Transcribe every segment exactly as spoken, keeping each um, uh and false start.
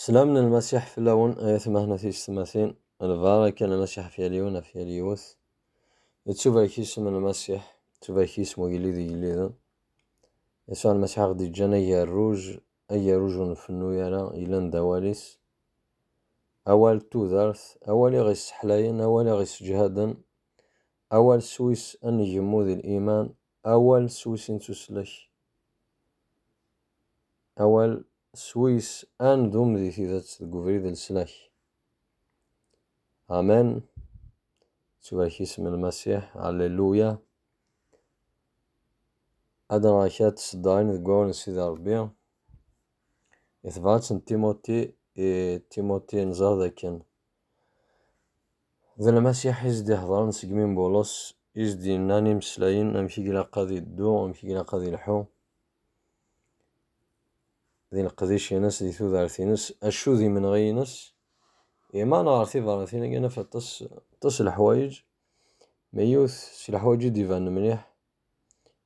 Sslam n Lmasiḥ fell-awen, ay atmaten, a tiyessetmatin. Lbaraka n Lmasiḥ ɣef yal yiwen, ɣef yal yiwet. Yettubarek yisem n Lmasiḥ, yettubarek yisem ugellid igelliden. Yasuɛ Lmasiḥ i ɣ-d-yeǧǧan agerruj, agerruj ur nfennu ara, yellan d awal-is. Awal n tudert, awal i ɣ-isseḥlayen, awal i ɣ-isseǧhaden, awal s wis ad ngemmu di liman, awal s wis i nettuslek, awal s wis ad ndum di tidet deg ubrid n leslak. Amen. Yettubarek yisem n Lmasiḥ. Alleluya. Ad nɣer kra n tseddarin deg wawal n Sidi Ṛebbi. Di tebrat n Timuti, i Timuti nẓer dakken d Lmasiḥ i s-d-iheḍren segmi n Bulus, i s-d-yennan imeslayen amek i ilaq ad iddu, amek i ilaq ad ilḥu di leqdic-ines, di tudert-ines, acu d imenɣi-ines. Iman ɣer tibratin-agi naf aṭas, aṭas n leḥwayeǧ, ma yiwet si leḥwayeǧ i d-ibanen mliḥ,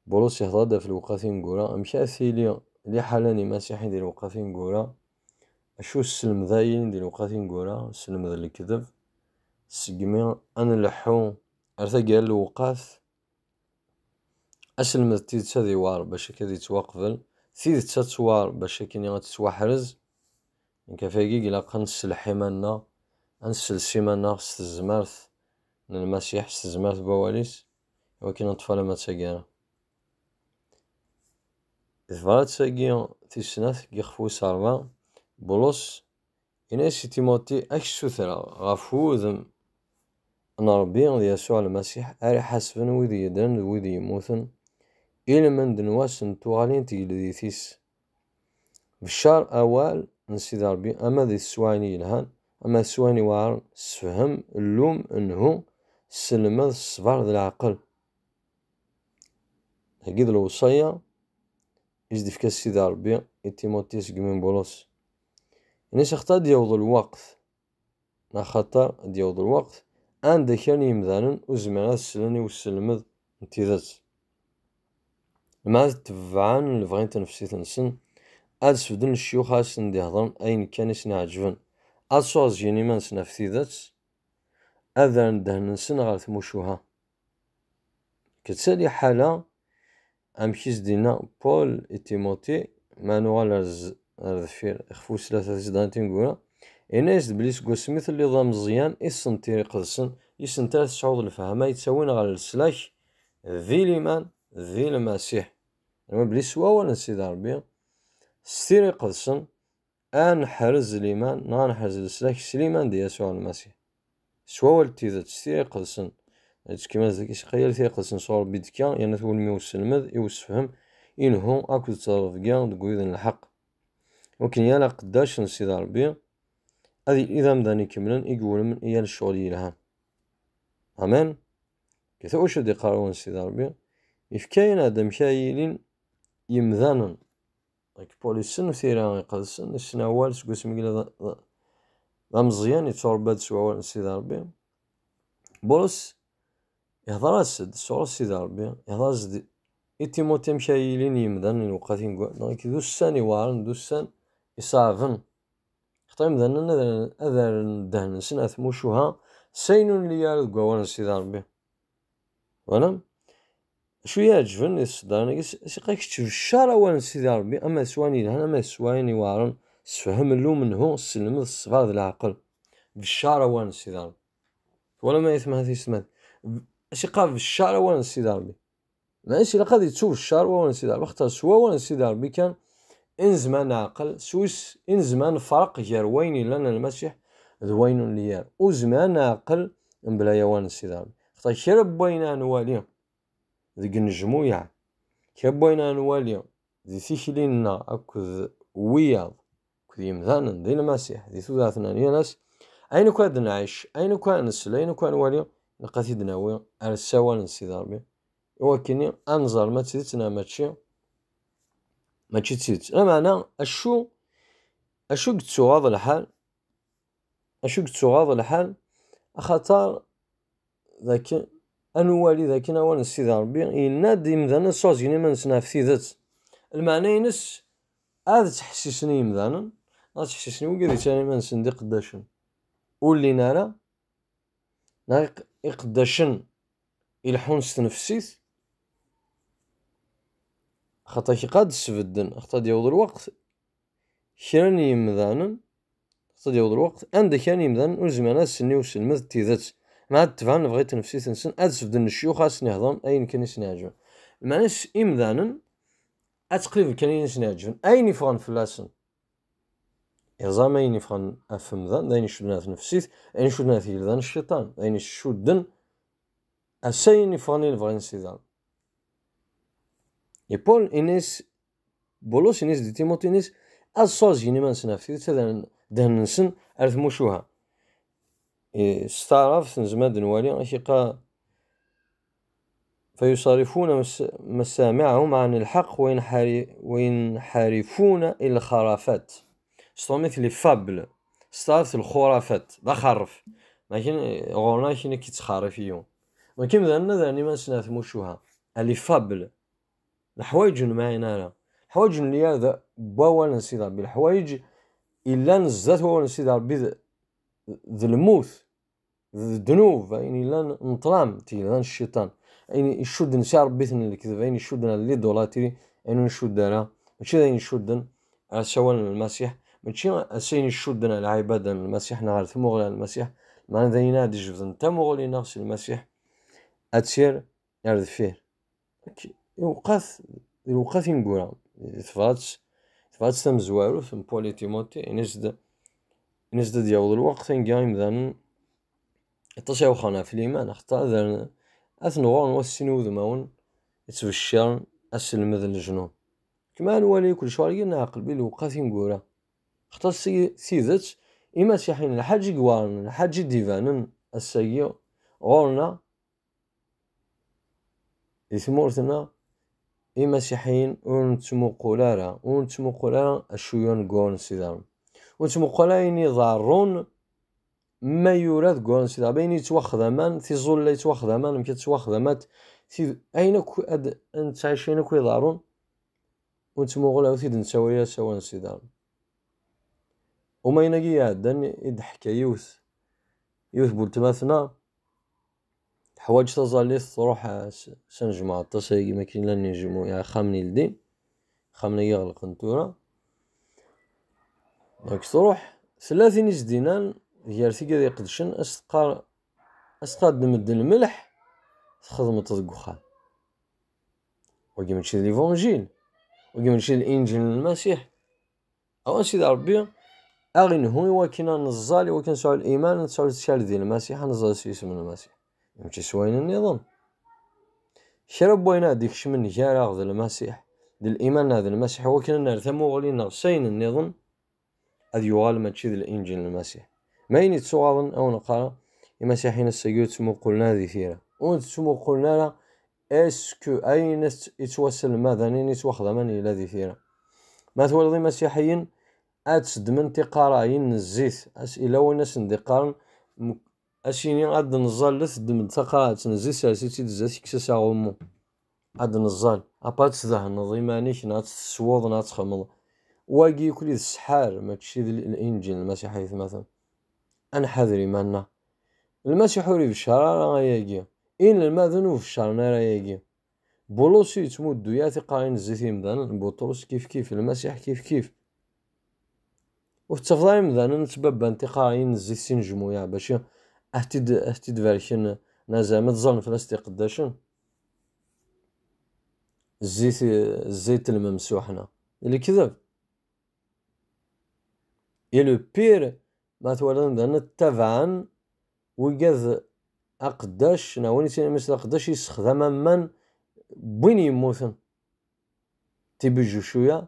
Bulus ihḍer-d ɣef lewqat ineggura, amek ara tili liḥala n imasiḥiyen di lewqat ineggura, acu sselmed ara yilin di lewqat ineggura, sselmed n lekdeb, segmi ad nleḥḥu ar taggara n lewqat, aselmed n tidet ad iwar bac akka ad yettwaqbel, tidet ad twar bac akkenni ad tettwaḥrez. Nekk ɣef wagi ilaq ad nselleḥ iman-nneɣ, ad nsels iman-nneɣ s tezmert n Lmasiḥ, s tezmert n wawal-is, i wakken ad neṭṭef alamma d taggara. Di tebrat-agi tis snat, deg yixef wis ṛebɛa, Bulus yenna-yas i Timuti: "Ad k-ssutreɣ ɣef wudem n Ṛebbi d Yasuɛ Lmasiḥ, ara iḥasben wid yeddren d wid yemmuten i lmend n wass n tuɣalin n tgeldit-is. Beccer awal n Sidi Ṛebbi, ama di teswaɛin yelhan, ama teswaɛin iweɛṛen, sefhem, llum, nhu, sselmed, ṣṣber d leɛqel." Dagi d lewṣaya i s-d-ifka Sidi Ṛebbi i Timuti segmi n Bulus. Ini-as axaṭer ad d-yaweḍ lweqt, neɣ axaṭer ad d-yaweḍ lweqt anda kra n yimdanen ur zmiren ad slen i uselmed n tidet. Lmeɛna ad tebɛen lebɣi n tnefsit-nsen, ad sbedden lecyux ara sen-d-ihedṛen ayen kan i sen-iɛeǧben, ad sɛuẓgen iman-nsen ɣef tidet, ad rren ddehn-nsen ɣer tmucuha. Kettali ḥala, amek i s-d-yenna Paul i Timuti, ma nuɣal ar z-, ar deffir, ixef wis tlata, tiseddarin tineggura, yenna-yas-d belli seg wasmi telliḍ d ameẓyan i tessneḍ Tira Iqedsen, i sent ara tesɛuḍ lefhama yettawin ɣer leslak di liman di Lmasiḥ. Yerna belli s wawal n Sidi Ṛebbi, s Tira Iqedsen, ad neḥrez liman, neɣ ad neḥrez leslak s liman di Yasuɛ Lmasiḥ. S wawal n tidet, s Tira Iqedsen. Yettkemmil deg-s, yal Tira Iqedsen sɣur Ṛebbi d-tekka, yerna twulem i uselmed, i usefhem, i lhu akked ttrebga deg wid n lḥeqq. Wakken yal aqeddac n Sidi Ṛebbi ad yili d amdan ikemlen i iwulmen i yal ccɣel yelhan. Amen. Kata wacu d-iqqar wawal n Sidi Ṛebbi, yefka-aneɣ-d amek ara yilin yemdanen. Like Paul yessen Tira Iqedsen, yessen awal seg wasmi yella d, d, d ameẓyan, yettuṛebba-d s wawal n Sidi Ṛebbi. Bulus ihḍer-as-d sɣur Sidi Ṛebbi, ihḍer-as-d i Timuti amek ara yilin yemdanen i lewqat ineggura, donc d ussan iweɛṛen, d ussan iṣeɛben. Xaṭer imdanen ad, ad rren ddehn-nsen ɣer tmucuha, s ayen ur nelli ara deg wawal n Sidi Ṛebbi. Twalam? Acu i yi-iɛeǧben di tseddarin-agi, s-, siqa kečč beccer awal n Sidi Ṛebbi, ama d swayen yelhan, ama d swayen iweɛṛen, sefhem, llum, nhu, selmed, ṣṣber d leɛqel. Beccer awal n Sidi Ṛebbi. Twalam ay atmaten, tisetmatin? B-, siqa beccer awal n Sidi Ṛebbi. Meɛna ilaq ad yettubeccer wawal n Sidi Ṛebbi, axaṭer s wawal n Sidi Ṛebbi kan i nezmer ad neɛqel, s wis i nezmer ad nefreq gar wayen yellan n Lmasiḥ d wayen ur nelli ara. Ur nezmir ad neɛqel mebla awal n Sidi Ṛebbi. Axaṭer kra n wayen ara nwali deg nnejmuyaɛ, kra n wayen ara nwali di tikli-nneɣ akked wiyaḍ, akked yemdanen, di Lmasiḥ, di tudert-nneɣ n yal ass, ayen akk ara d-nɛic, ayen akk ara nsel, ayen akk ara nwali, ilaq ad t-id-nawi ar s awal n Sidi Ṛebbi, i wakken ad nẓer ma d tidet neɣ mačči, mačči d tidet. Lameɛna, acu, acu i yettuɣaḍ lḥal? Acu i yettuɣaḍ lḥal? Axaṭer dakken, ad nwali dakken awal n Sidi Ṛebbi yenna-d imdanen ad sɛuẓgen iman-nsen ɣef tidet. Lmeɛna-ines, ad ttḥessisen i yimdanen, Ad ttḥessisen i wigad yettarran iman-nsen d iqeddacen ur llin ara, neɣ iq- iqeddacen ileḥḥun s tnefsit, xaṭer iqad sbedden, xaṭer ad d-yaweḍ lweqt kra n yimdanen, xaṭer ad d-yaweḍ lweqt anda kra n yimdanen ur zmiren ad sen-iniɣ uselmed d tidet, ma ad tebɛen lebɣi n tnefsit-nsen, ad sbedden ccuyux ad sen-ihḍen ayen kan i sen-iɛeǧben. Lmeɛna-s imdanen ad ttqliben kan ayen i sen-iɛeǧben, ayen iffɣen fell-asen. Iẓra ma ayen iffɣen ɣef umdan d ayen icudden ar tnefsit, ayen icudden ar tgelda n cciṭan, d ayen icudden ar s ayen iffɣen i lebɣi n Sidi Ṛebbi. I Paul ini-as, Bulus ini-as di Timuti ini-as, ad ssaẓyen iman-nsen ɣef tidet, ad rren ddehn-nsen ar tmucuha. I s taɛrabt nezmer ad nwali akken iqqar, فيصرفون مس- مسامعهم عن الحق وينحر- وينحرفون إلى الخرافات. S tṛumit les fables, s taɛrabt lxurafat, d axerref. Lakin ɣur-neɣ akken i k-yettxerrif yiwen. Donc imdanen ad rren iman-nsen ar tmucuha, ar les fables. Leḥwayeǧ ur nemɛin ara. Leḥwayeǧ ur nelli ara d wawal n Sidi Ṛebbi. Leḥwayeǧ illan zdat wawal n Sidi Ṛebbi d, d lmut, d ddnub, ayen illan n ṭṭlam, d tgelda n cciṭan, ayen icudden si Ṛebbi-ten n lekdeb, ayen icudden ar l'idolâtrie, ayen ur ncudd ara, mačči d ayen icudden ar s awal n Lmasiḥ, mačči ar s ayen icudden ar lɛibada n Lmasiḥ neɣ ar tmuɣli n Lmasiḥ, meɛna d ayen ara d-ijebden tamuɣli-nneɣ s Lmasiḥ, ad tt-yerr ar deffir. Ak- Lewqat, lewqat ineggura. Tebɣa-tt, tebɣa-tt tamezwarut n Paul i Timoti, ini-as-d, ini-as-d ad yaweḍ lweqt anga imdanen aṭas i wexxan ɣef liman, axaṭer ad rren, ad ten-ɣurren wat sin wudmawen yettbecciren aselmed n leǧnun. Kma ad nwali kul ccɣel-agi neɛqel bi lewqat ineggura. Axaṭer si tidet, imasiḥiyen, lḥaǧ i iweɛren, lḥaǧ i d-ibanen ass-agi ɣur-neɣ, di tmurt-nneɣ, imasiḥiyen ur nettmuqul ara, ur nettmuqul ara acu yuran deg wawal n Sidi Ṛebbi. Ur nettmuqul ara ayen iḍerrun ma yura deg wawal n Sidi Ṛebbi, ayen yettwaxdamen, tiẓulla yettwaxdamen, amek ad ttwaxdamat, tid- ayen akk ad, ad nettɛic, ayen akk iḍerrun, ur nettmuqul ara, ur t-id-nettawal ara s awal n Sidi Ṛebbi. Umayen-agi iɛeddan i d-teḥka yiwet, yiwet n weltma-tneɣ, teḥwaǧ taẓallit, tṛuḥ, eh, s, s anejmuɛ aṭas ayagi, ma akken llan inejmuɛ, axxam n yeldin, axxam-agi ɣelqen tura. Donc tṛuḥ, tella tin i s-d-innan, gar tigad iqedcen, as teqqar, as teqqar ddem-d lmelḥ, txedmeḍ deg uxxam. Wagi mačči d l'évangile, wagi mačči d l'inǧil n Lmasiḥ. Awan Sidi Ṛebbi, a ɣ-inhu i wakken ad neẓẓal, i wakken ad nesɛu liman, ad nesɛu lettkal di Lmasiḥ, ad neẓẓal s yisem n Lmasiḥ. Mačči s wayen nniḍen. Kra n wayen ad d-ikecmen gar-aɣ d Lmasiḥ, d liman-nneɣ d Lmasiḥ, i wakken ad nerr tamuɣli-nneɣ s ayen nniḍen, ad yuɣal mačči d linǧil n Lmasiḥ. Ma ayen yettuɣaḍen, a wen-qqareɣ, imasiḥiyen ass-agi ur ttmuqulen ara di tira. Ur ttmuqulen ara est-ce que ayen yettwaselmaden, ayen yettwaxdamen yella di tira. Ma twaliḍ imasiḥiyen ad seddmen tiqaraɛin n zzit, as-, yella wayen asen-d-iqqaren, m-, as-yini ad d-neẓẓallet, ddem-d taqaraɛt n zzit, sers-itt-id zdat, yekkes-as aɣummu. Ad d-neẓẓal, apa ad tdehneḍ iman-ik, neɣ ad tesweḍ, neɣ ad txedmeḍ. Wagi akk d ssḥar, mačči d l-, linǧil n Lmasiḥ, ay atmaten. Ad nḥader iman-nneɣ. Lmasiḥ ur ibeccer ara ayagi. Inelmaden ur beccren ara ayagi. Bulus ur yettmuddu ara tiqaraɛin n zzit i yimdanen, Buṭrus kif kif, Lmasiḥ kif kif. Ur tettafeḍ ara imdanen ttbabban tiqaraɛin n zzit s inejmuyaɛ bac ad t-id-, ad t-id-barken, neɣ zeɛma ad ẓẓallen fell-as iqeddacen. Zzit, zzit lmemsuḥna. D lekdeb. Et le pire, ma twalaḍ imdanen ttabaɛen wigad aqeddac, neɣ win yettinin d aqeddac, yessexdam aman n win yemmuten. Tibiǧucuya,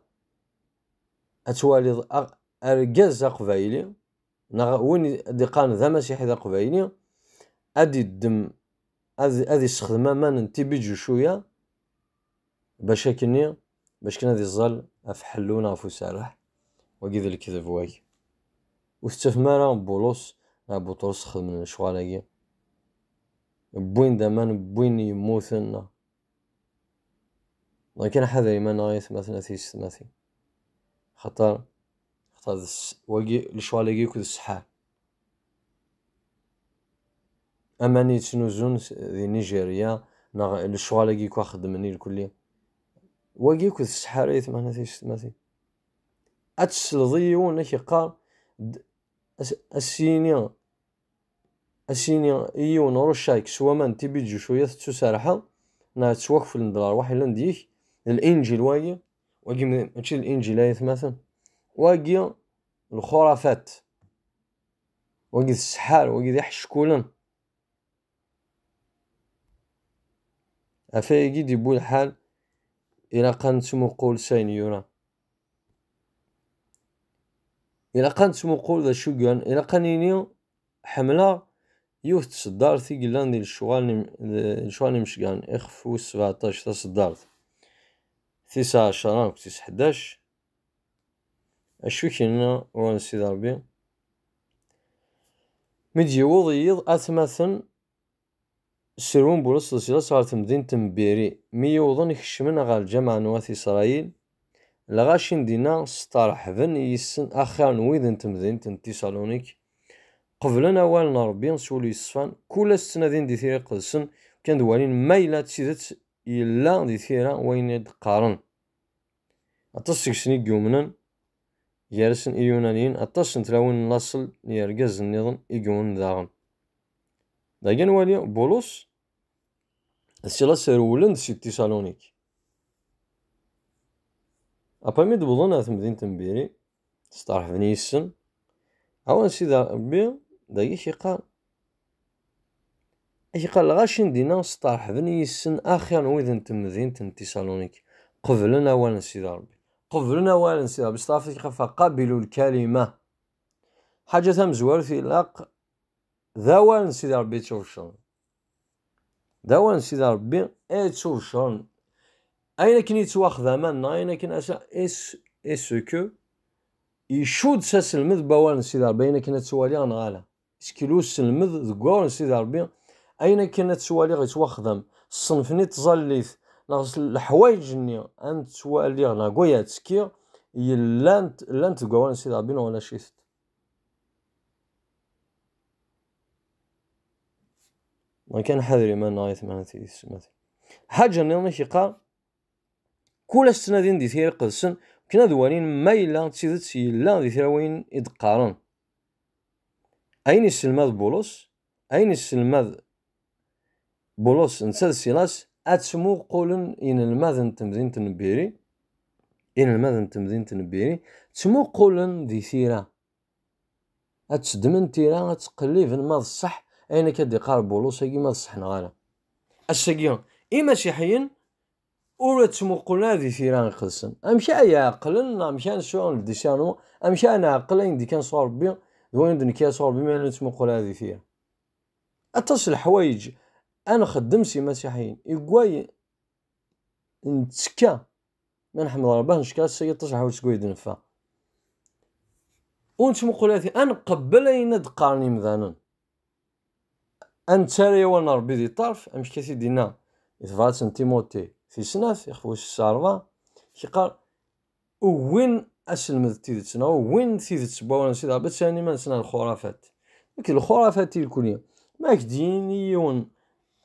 ad twaliḍ a-, argaz aqbayli, neɣ win i d-iqqaren d amasiḥi d aqbayli, ad iddem, ad, ad issexdem aman n tibiǧucuya, bac akkenni, bac kan ad iẓẓal ɣef ḥellu neɣ ɣef userreḥ. Wagi d lekdeb wagi. Ur tettafem ara Bulus neɣ Buṭrus xedmen lecɣal-agi. Wwin-d aman n win yemmuten, neɣ. Neɣ kan ḥader iman-nneɣ ay atmaten a tiyessetmatin. Xaṭer, Wagi lecɣal-agi akk d ssḥar. Aman yettnuzun di Nigeria, neɣ lecɣal-agi akk xeddmen irkelli. Wagi akk d ssḥar, ay tmehnat yessetmatin. Ad tesleḍ i yiwen ad k-yeqqar, ad s-yini, ad s-yini i yiwen rucak s waman n tibiǧuc u ad tettuserḥeḍ, neɣ ttwakflen-d lerwaḥ yellan deg-k, d Linǧil wagi. Wagi mačči d Linǧil, ay atmaten. Wagi lxurafat. Wagi d ssḥar, wagi d iḥeckulen. Ɣef wayagi d-yewwi lḥal, ilaq ad nettmuqul s ayen yura. Ilaq ad nettmuqul d acu i yuran. Ilaq ad nini, ḥemmleɣ yiwet n tseddart i yellan di lecɣal n im-, di lecɣal n imceggɛen, ixef wis sebɛeṭṭac, taseddart tis ɛecṛa akked tis ḥdac. Acu i k-yenna wawal n Sidi Ṛebbi? Mi d-yewweḍ yiḍ, atmaten sserwun Bulus d Silas ɣer temdint n Biri. Mi yewḍen, kecmen ɣer lǧameɛ n wat Isṛayil. Lɣaci n dinna steṛḥben yis-sen axir n wid n temdint n Tiṣalunik. Qeblen awal n Ṛebbi s wul yeṣfan, kul ass ttnadin di Tira Iqedsen, kan d walin ma yella d tidet yella di tira wayen i d-qqaren. Aṭas seg-sen i yumnen, gar-asen Iyunaniyen, aṭas n tlawin n laṣel n yergazen nniḍen i yumnen daɣen. Dagi ad nwali Bulus d Silas rewlen-d si Tiṣalunik. Après mi d-wwḍen ɣer temdint n Biri, steṛḥben yis-sen. Awal n Sidi Ṛebbi dagi k-yeqqar, ak-yeqqar, lɣaci n dinna steṛḥben yis-sen axir n wid n temdint n Tiṣalunik. Qeblen awal n Sidi Ṛebbi. Qeblen awal n Sidi Ṛebbi. Steṛḥben, k-yeqqar, faqabilu lkalima. Ḥaǧa tamezwarut, ilaq d awal n Sidi Ṛebbi yettubecren. D awal n Sidi Ṛebbi ay yettubecren. Ayen akken yettwaxdamen, neɣ ayen akken asa, est-ce, est-ce que icudd s aselmed n wawal n Sidi Ṛebbi, ayen akken ad twaliɣ neɣ ala? Est-ce que uselmed deg wawal n Sidi Ṛebbi, ayen akken ad twaliɣ yettwaxdam, ṣṣenf-nni n tẓallit, neɣ s leḥwayeǧ-nni ad twaliɣ, neɣ deg waya ttekkiɣ, yellant, llant deg wawal n Sidi Ṛebbi, neɣ ulac-itent? Kan ḥader iman-nneɣ, ay tmehnat yessetmaten. Ḥaǧa nniḍen i k-yeqqar, kul ass ttnadin di Tira Iqedsen, akken ad walin ma yella d tidet yella di tira wayen i d-qqaren. Ayen yesselmad Bulus, ayen yesselmad Bulus netta d Silas, ad ttmuqulen inelmaden n temdint n Biri, inelmaden n temdint n Biri, ttmuqulen di tira. Ad tt-ddmen tira, ad ttqelliben ma d ṣṣeḥ ayen akka d-iqqar Bulus-agi, ma d ṣṣeḥ neɣ ala. Ass-agi, imasiḥiyen ur ttmuqulen ara di tira iqedsen. Amek ara ɛeqlen, neɣ amek ara nesɛu le discernement, amek ara nɛeqqel ayen d-ikkan sɣur Ṛebbi d wayen d-nekka sɣur Ṛebbi, ma ur nettmuqul ara di tira? Aṭas n leḥwayeǧ ad nxeddem s imasiḥiyen, igway nettekka. Ma nḥemmel Ṛebbi, ad neckeṛ, ass-agi aṭas n leḥwayeǧ seg wayed neffeɣ. Ur nettmuqul ara, ad nqebbel ayen ad d-qqaren yimdanen. Ad nettarra awal n Ṛebbi di ṭṭerf, amek i t-id-yenna di tebrat n Timuti tis snat, ixef wis ṛebɛa, yeqqar, ugin aselmed n tidet, neɣ ugin tidet n wawal n Sidi Ṛebbi, ttarran iman-nsen ar lxurafat. Nekk lxurafat irkelli. Ma ak-d-yini yiwen,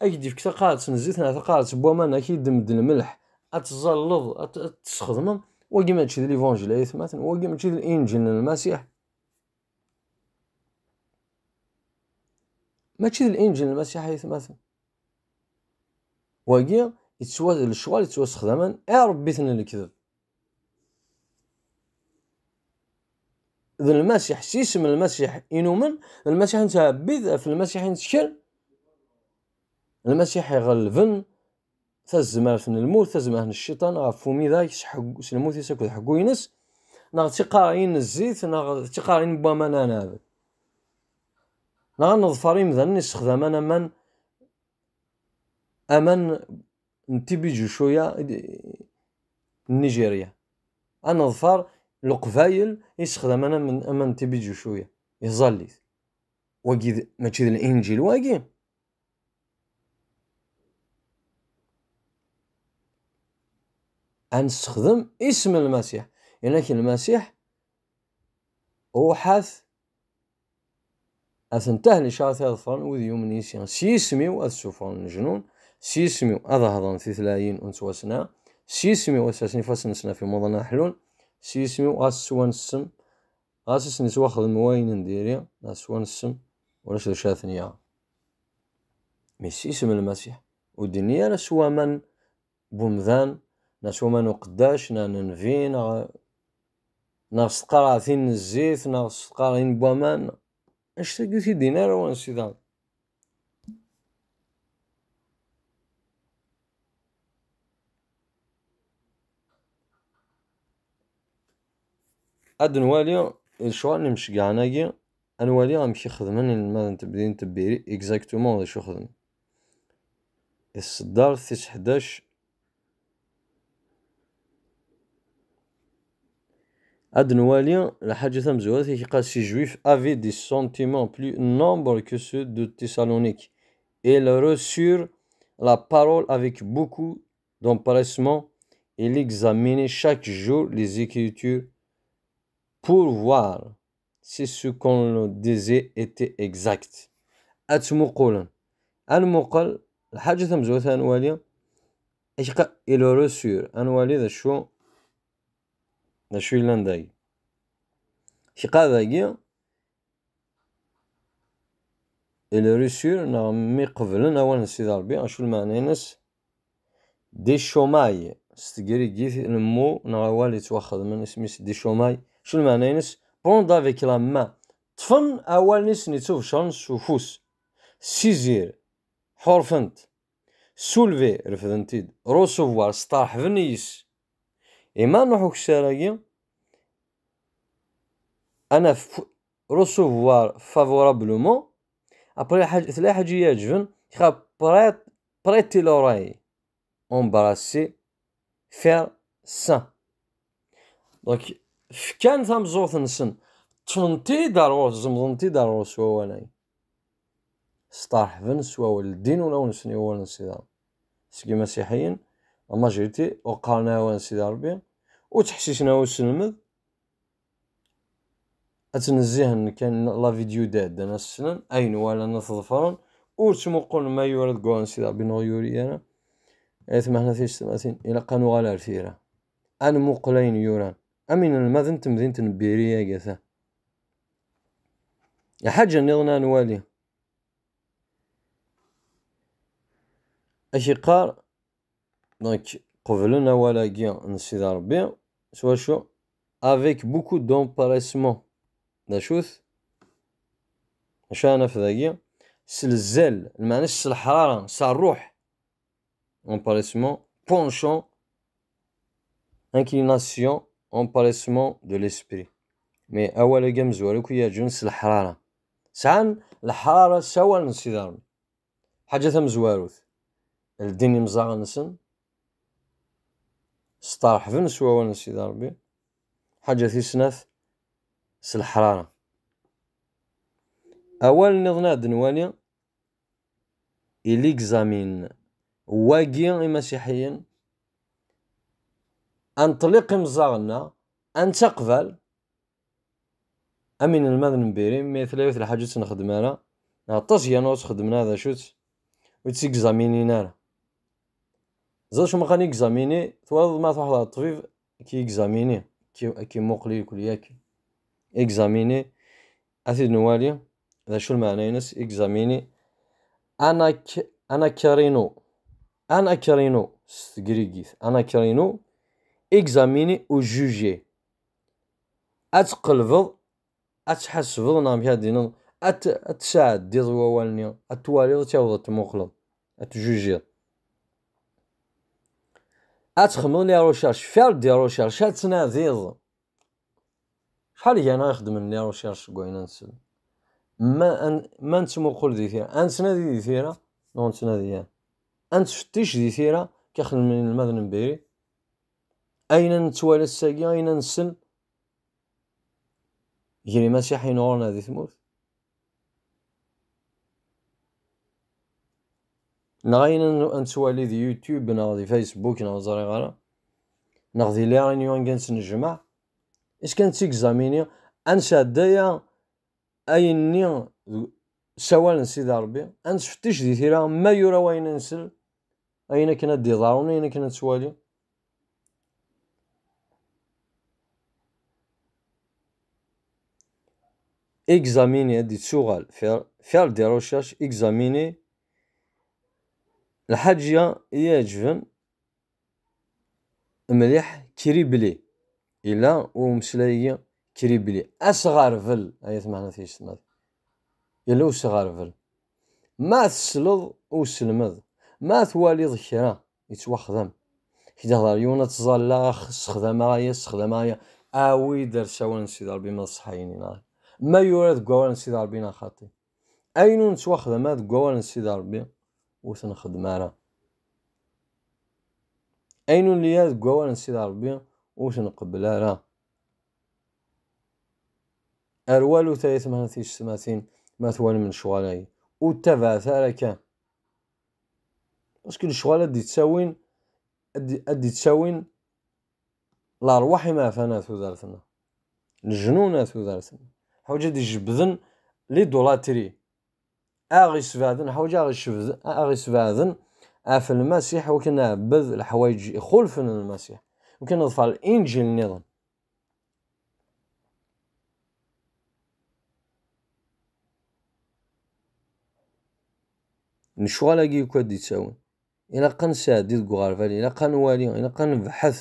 ak-d-yefk taqaɛet n zzit neɣ taqaɛet n waman, ak-id-medd lmelḥ, ad tẓalleḍ, ad t-, ad t-tesxedmeḍ, wagi mačči d l'évangile, ay atmaten, wagi mačči d Linǧil n Lmasiḥ. Mačči d Linǧil n Lmasiḥ, ay atmaten. Wagi yettwa-, lecɣal yettwasexdamen i ṛebbiten n lekdeb. D Lmasiḥ, s yisem n Lmasiḥ i numen, d Lmasiḥ i nettɛebbid, ɣef Lmasiḥ i nettkel. Lmasiḥ iɣelben tazmert n lmut, tazmert n cciṭan ɣef umidag s ḥegg-, s lmut-is akked ḥeggu-ines, neɣ d tiqerɛin n zzit, neɣ d tiqerɛin n waman anaɛdel. Neɣ ad neḍfer imdanen issexdamen aman, aman n Tibiǧucuya n Nigeria. Ad neḍfer Leqbayel issexdamen aman, aman n Tibiǧucuya, iẓallit. Wagi d, mačči d Linǧil wagi. Ad nessexdem isem n Lmasiḥ. Inak Lmasiḥ Ruḥat, atentah licarat ad ḍefren wid yumen yis-i. S yisem-iw ad ssufɣen leǧnun, s yisem-iw ad hedren titlayin ur nettwasneɛ, s yisem-iw ad sersen ifassen-nsen ɣef imuḍan ad ḥlun, s yisem-iw ɣas s wa n ssem, ɣas i sen-yettwaxdem wayen n diri, neɣ s wa n ssem, ulac d acu ara ten-yaɣ. Mi s yisem n Lmasiḥ, ur d-inni ara s waman n wemdan, neɣ s waman n uqeddac, neɣ n nnbi, neɣ, neɣ s tqerɛetin n zzit, neɣ s tqerɛin n waman. Anect-agi ur t-id-yenni ara wansi daɣen. Ad nwali lecɣal n yimceggɛen-agi, ad nwali amek i xedmen inelmaden n tebdin n tebiri, exactement d acu xedmen. Di tseddart tis ḥdac, ad nwali lḥaǧa tamezwarut i k-iqqar: Si Juifs avaient des sentiments plus nombreux que ceux de Thessalonique, ils reçurent la parole avec beaucoup d'empressement et l'examinaient chaque jour les Écritures pour voir si ce qu'on leur disait était exact. Ad tmuqulen. Ad nmuqel lḥaǧa tamezwarut ad nwali. Ad k-iqqar: ils reçurent. Ad nwali d acu, d acu yellan dagi. K-iqqar dagi: ils reçurent, neɣ mi qeblen awal n Sidi Ṛebbi, acu lmeɛna-ines? Dechomai, s tegrigit, lemmu neɣ awal yettwaxedmen, isem-is dechomai, acu lmeɛna-ines? Prendre avec la main, ṭṭfen awalen i sen-ittubecren s ufus. Saisir, ḥurfen-t. Soulever, refden-t-id. Recevoir, steṛḥben yis. Et ma nruḥ ukessar-agi, ad naf recevoir favorablement. Après, lḥaǧ-, tella lḥaǧa i yi-iɛeǧben, k-iqqar: prête, prêter l'oreille, embrasser, faire saint. Donc, fkan tameẓẓuɣt-nsen, ṭṭfen-t-id ar ɣur-s, zemḍen-t-id ar ɣur-s wawal-agi. Steṛḥben s wawal, ldin ulawen-nsen i wawal n Sidi Ṛebbi. Seg imasiḥiyen, la majorité ur qqaren ara awal n Sidi Ṛebbi, ur ttḥessisen ara i uselmed, ad ttnezzihen kan la vidéo d-iɛeddan ad s-slen, ayen walan ad t-ḍefren, ur ttmuqulen ma yura deg wawal n Sidi Ṛebbi neɣ ur yuri ara. Ay atmaten tiyessetmatin, ilaq ad nuɣal ar tira. Ad nmuqel ayen yuran. Am inelmaden n temdint n Biri-agi ata. Lḥaǧa nniḍen ad nwali. Ad k-iqqar, donc, qeblen awal-agi n Sidi Ṛebbi, s wacu? Avec beaucoup d'empressement. D acu-t? D acu ara naf dagi? S lzal, lmeɛna s leḥrara, s ṛṛuḥ. Empressement, penchant, inclination, empressement de l'esprit. Mais awal-agi amezwaru akk i yi-iɛeǧben s leḥrara. Sɛan leḥrara s awal n Sidi Ṛebbi. Ḥaǧa tamezwarut, ldin imẓaɣen-nsen, steṛḥben s wawal n Sidi Ṛebbi. Ḥaǧa tis snat, s leḥrara. Awal nniḍen ad nwali, il examine. Wagi imasiḥiyen, ad nṭelliq imẓaɣen-a, ad nettaqbal, am inelmaden n Biri, mi tella yiwet lḥaǧa ur tt-nxeddem ara, neɣ aṭas n yerna ur tt-xeddmen ara, d acu-tt? Ur tt-examinin ara. Ẓer acu ma qqaren examiner, twalaḍ ma truḥeḍ ɣer ṭṭbib, ad k-yexamini, ad k-, ad k-imuqel irkel yak. Examiner, ad t-id-nwali, d acu lmeɛna-ines, examiner, anac-, anacrino, anacrino, s tegrigit, anacrino, examiner ou juger. Ad tqelbeḍ, ad tḥasbeḍ, neɣ amek ad d-tiniḍ, ad t-, ad tesɛeddiḍ wawal-nni, ad twaliḍ, ad tawḍeḍ, ad tmuqleḍ, ad tjujiḍ. Ad txedmeḍ les recherches, faire des recherches, ad tnadiḍ. Acḥal gar-aneɣ i ixeddmen les recherches seg wayen ad nsel? Ma, an-, ma nettmuqul di tira, ad nettnadi di tira, neɣ ur nettnadi ara? Ad nettfettic di tira, akken xedmen inelmaden n Biri? Ayen ad nettwali ass-agi, ayen ad nsel, gar imasiḥiyen ɣur-neɣ di tmurt? Neɣ ayen ad n-, ad nettwali di YouTube, neɣ di Facebook, neɣ ur ẓriɣ ara, neɣ di les réunions anga nettnejmaɛ, est-ce que ad nettegzamini ad nesɛedday ayenni s awal n Sidi Ṛebbi, ad nesfettic di tira ma yura wayen ad nsel, ayen akken ad d-iḍerrun, ayen akken ad nettwali. Examiner, ad d-ittuɣal, faire, faire des recherches, examiner, lḥaǧa i iɛeǧben mliḥ, cribler. Yella umeslay-agi, cribler. Asɣerbel, ay atmaten tiyessetmatin. Yella usɣerbel. Ma tesleḍ i uselmed, ma twaliḍ kra yettwaxdam, k-d-ihḍer yiwen ad tẓalla, ax, ssexdameɣ aya, ssexdameɣ aya. Awi-d ar s awal n Sidi Ṛebbi ma d ṣṣeḥ ayen-nni. Ma yura deg wawal n Sidi Ṛebbi neɣ xaṭi. Ayen ur nettwaxdam ara deg wawal n Sidi Ṛebbi, ur t-nxeddem ara. Ayen ur nelli ara deg wawal n Sidi Ṛebbi, ur t-nqebbel ara. Ar walut ay atmaten tiyessetmatin, ma twalim lecɣal-agi, ur ttabaɛet ara kan. Parce que lecɣal ad d-ittawin, ad d-, ad d-ittawin lerwaḥ imeɛfan ar tudert-nneɣ. Leǧnun ar tudert-nneɣ. Ḥwaǧ ad d-ijebbden l'idolâtrie. Aɣ isbeɛden, ḥwaǧ aɣ isbed-, aɣ isbeɛden ɣef Lmasiḥ, wakken nɛebbed leḥwayeǧ ixulfen n Lmasiḥ, wakken neḍfer Linǧil nniḍen. Lecɣal-agi akk ad d-ittawin. Ilaq ad nesɛeddi deg uɣerbal, ilaq ad nwali, ilaq ad nebḥet.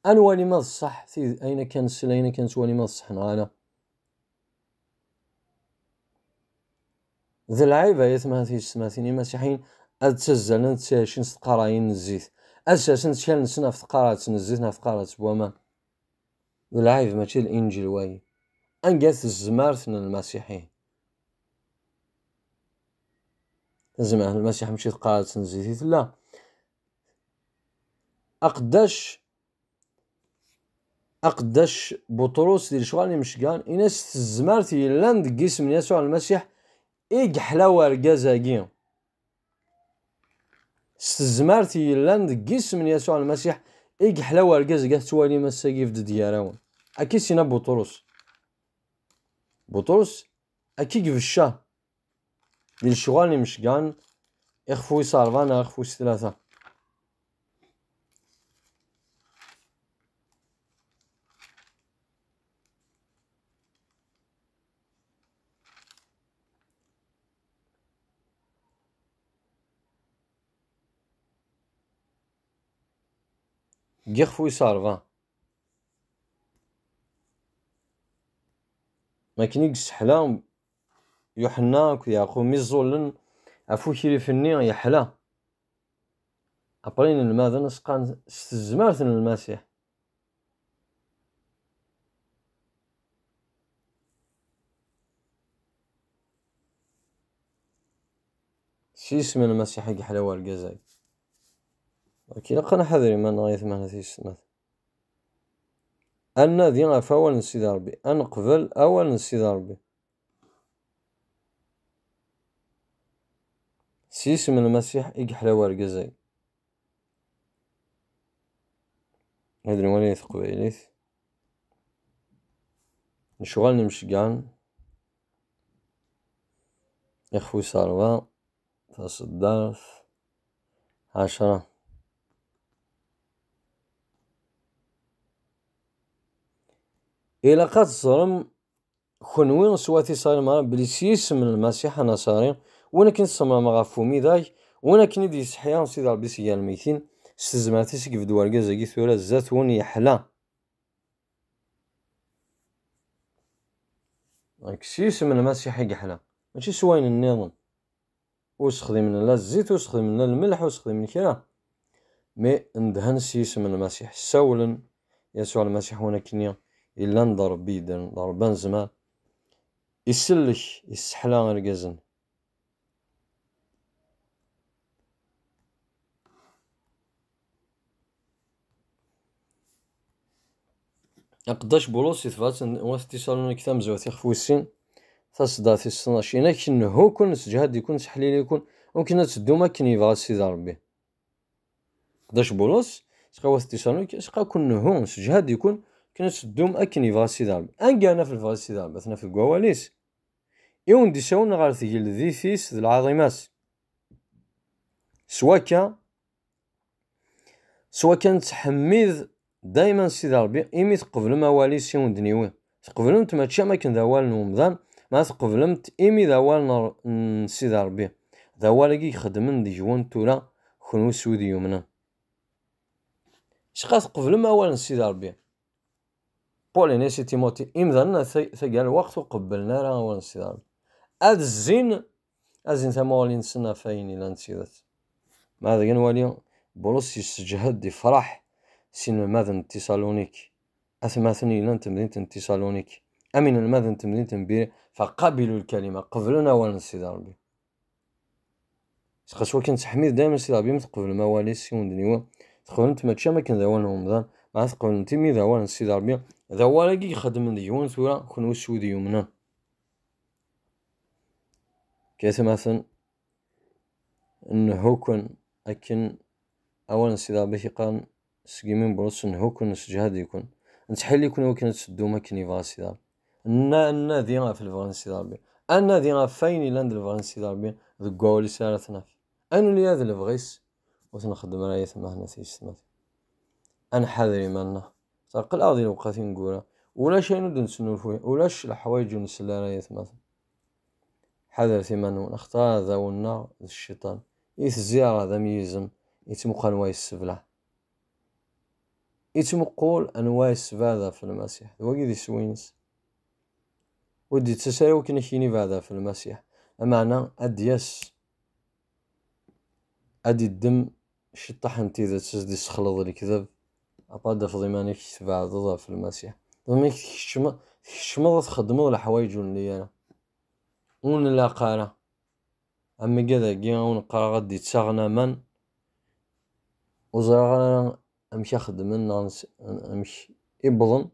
Ad nwali ma d ṣṣeḥ, tid-, ayen akka nsel, ayen akka nettwali ma d ṣṣeḥ neɣ ala. D lɛib ay atmaten tiyessetmatin imasiḥiyen ad ttazzalen, ad ttɛicin s tqerɛayin n zzit, ad sersen ttkal-nsen ɣef tqerɛet n zzit neɣ tqerɛet n waman. D lɛib, mačči d Linǧil wayi. Anga tezmert n Lmasiḥ ihi? Tazmert n Lmasiḥ mačči d tqerɛet n zzit i tella. Aqeddac, aqeddac Buṭrus di lecɣal n imecgan, in-as s tezmert yellan deg yisem n Yasuɛ Lmasiḥ i yeḥla wergaz-agi. S tezmert yellan deg yisem n Yasuɛ Lmasiḥ i yeḥla wergaz-agi, ad tettwalim ass-agi ibedd-d gar-awen. Akka i s-yenna Buṭrus. Buṭrus, akka i ibecca di lecɣal n imecgan, ixef wis ṛebɛa neɣ ixef wis tlata. Deg ixef wis ṛebɛa. Akken i yesseḥla Yuḥenna akked Yeɛqub mi ẓẓullen ɣef ukrif-nni, yeḥla. Après, inelmaden as-qqaren s tezmert n Lmasiḥ. S yisem n Lmasiḥ i yeḥla wergaz-agi. Akken ilaq ad nḥader iman-nneɣ, ay atmaten tiyessetmatin. Ad nadi ɣef awal n Sidi Ṛebbi, ad neqbel awal n Sidi Ṛebbi. S yisem n Lmasiḥ i yeḥla wergaz-agi. Ad nwali teqbaylit. Lecɣal n imecgan, ixef wis ṛebɛa, taṣeddart ɛecṛa. Ilaq ad teẓrem, kenwi s wat Isṛayil meṛṛa, belli s yisem n Lmasiḥ Anaṣari, win akken tsemrem ɣef umidag, win akken i d-yesseḥya Sidi Ṛebbi seg gar lmeytin, s tezmert-is i yebedd wergaz-agi tura zdat-wen yeḥla. Nekk s yisem n Lmasiḥ i yeḥla, mačči s wayen nniḍen. Ur sexdimen la zzit, ur sexdimen la lmelḥ, ur sexdimen kra. Mi ndhen s yisem n Lmasiḥ, ssawlen Yasuɛ Lmasiḥ, win akkenni yellan d Ṛebbi yeddren, d Ṛebbi anezmar, isellek, isseḥla irgazen. Aqeddac Bulus i tebrat n wat Tisaluniki tamezwarut ixef wis sin, taṣeddart tis tnac, yenna-k: "Nehhu-ken, nesseǧhad-iken, nesseḥlil-iken, akken ad teddum akken yebɣa Sidi Ṛebbi." Aqeddac Bulus, seqa wat Tisaluniki, seqa ken-nehhu, nesseǧhad-iken, akken ad teddum akken yebɣa Sidi Ṛebbi. Anga naf lebɣi Sidi Ṛebbi, ad t-naf deg wawal-is. I wen-d-isawlen ɣer tgeldit-is d lɛaḍima-s. S wakka, s wakka nettḥemmid dayman Sidi Ṛebbi, imi tqeblem awal-is i wen-d-niwi. Tqeblemt mačči am akken d awal n umdan, ma tqeblemt imi d awal n, n Sidi Ṛebbi. D awal-agi ixeddmen deg-wen tura, kenwi s wid yumnen. Sqa tqeblem awal n Sidi Ṛebbi. Paul yenna-yas i Timoti, imdanen at tag-, tagi n lweqt ur qebblen ara awal n Sidi Ṛebbi. Ad zzin, ad zzin tamuɣli-nsen ɣef wayen yellan d tidet. Ma dagi nwali, Bulus yesseǧhed, yefreḥ s inelmaden n Tisalunik. Atmaten yellan n temdint n Tisalunik, am inelmaden n temdint n Biri, faqabilu lkalima, qeblen awal n Sidi Ṛebbi. Sqas wakken ttḥemmid dayma Sidi Ṛebbi, mi tqeblem awal-is i wen-d-niwi, tqeblemt mačči am akken d awal n umdan, ma tqeblemt imi d awal n Sidi Ṛebbi, d awal-agi ixeddmen deg-wen tura, kenwi s wid yumnen. Kaytmaten, nhuken akken awal n Sidi Ṛebbi i k-iqqaren seg yimi n Bulus, nhuken, nesseǧhad-iken, nettḥilli-ken i wakken ad teddum akken yebɣa Sidi Ṛebbi. Nna-, nnadi ɣef lebɣi n Sidi Ṛebbi. Ad nadi ɣef wayen yellan d lebɣi n Sidi Ṛebbi deg wawal-is ara t-naf. Ad nuli ad lebɣi-s ur t-nxeddem ara, ay atmaten, ay tiyessetmatin. Ad nḥader iman-nneɣ. Aql-aɣ di lewqat ineggura. Ulac ayen ur d-nesnulfuy, ulac leḥwayeǧ ur nsell ara, ay atmaten. Ḥadret iman-nwen, axaṭer aɛdaw-nneɣ d cciṭan. Itezzi ɣer d ameyyizem, ittmuqul anwa yessebleɛ. Ittmuqul anwa yessebɛed ɣef Lmasiḥ. D wagi d iswi-ines. Ur d-ittas ara wakken ad k-yini beɛd ɣef Lmasiḥ. Ameɛna ad d-yas, ad d-iddem ciṭṭaḥ n tidet, ad d-issexleḍ lekdeb, après ad d-tafeḍ iman-ik tbeɛdeḍ ɣef Lmasiḥ. Iman-ik tkecmeḍ, tkecmeḍ ad txeddmeḍ leḥwayeǧ ur nelli ara, ur nlaq ara. Am wigad-agi, a wen-qqareɣ, ad d-ittaɣen aman, ur ẓriɣ ara amek a xeddmen neɣ nes-, amek i wwḍen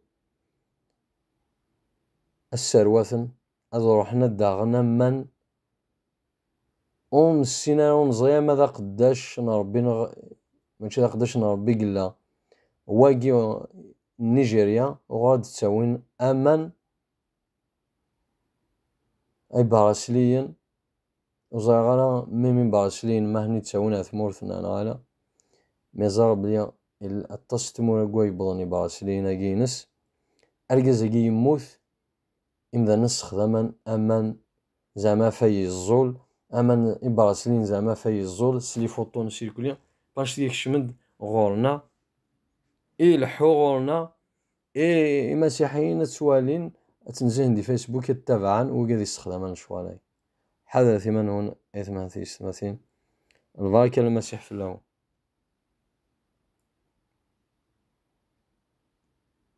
ad sserwaten, ad ruḥen ad d-aɣen aman ur nessin ara, ur neẓri ama d aqeddac n Ṛebbi neɣ mačči d aqeddac n Ṛebbi i yella. Wagi n Nijerya, uɣur ad d-ttawin aman ibaṛasliyen, ur ẓriɣ ara mimi ibaṛasliyen ma aten-id-ttawin ar tmurt-nneɣ neɣ ala. Mi ẓriɣ belli il-, aṭas n tmura deg wa yewwḍen ibaṛasliyen-agi ines. Argaz-agi yemmut, imdanen ssexdamen aman zeɛma ɣef ay yeẓẓul, aman ibaṛasliyen zeɛma ɣef ay yeẓẓul, s les photos n circuler, parce que yekcem-d ɣur-neɣ, ileḥḥu ɣur-neɣ, i imasiḥiyen ad ttwalin, ad tt-nzihen di Facebook, ad ttabaɛen wigad yessexdamen lecɣal-agi. Ḥadret iman-nwen, ay atmaten, ay tiyessetmatin. Lbaraka n Lmasiḥ fell-awen.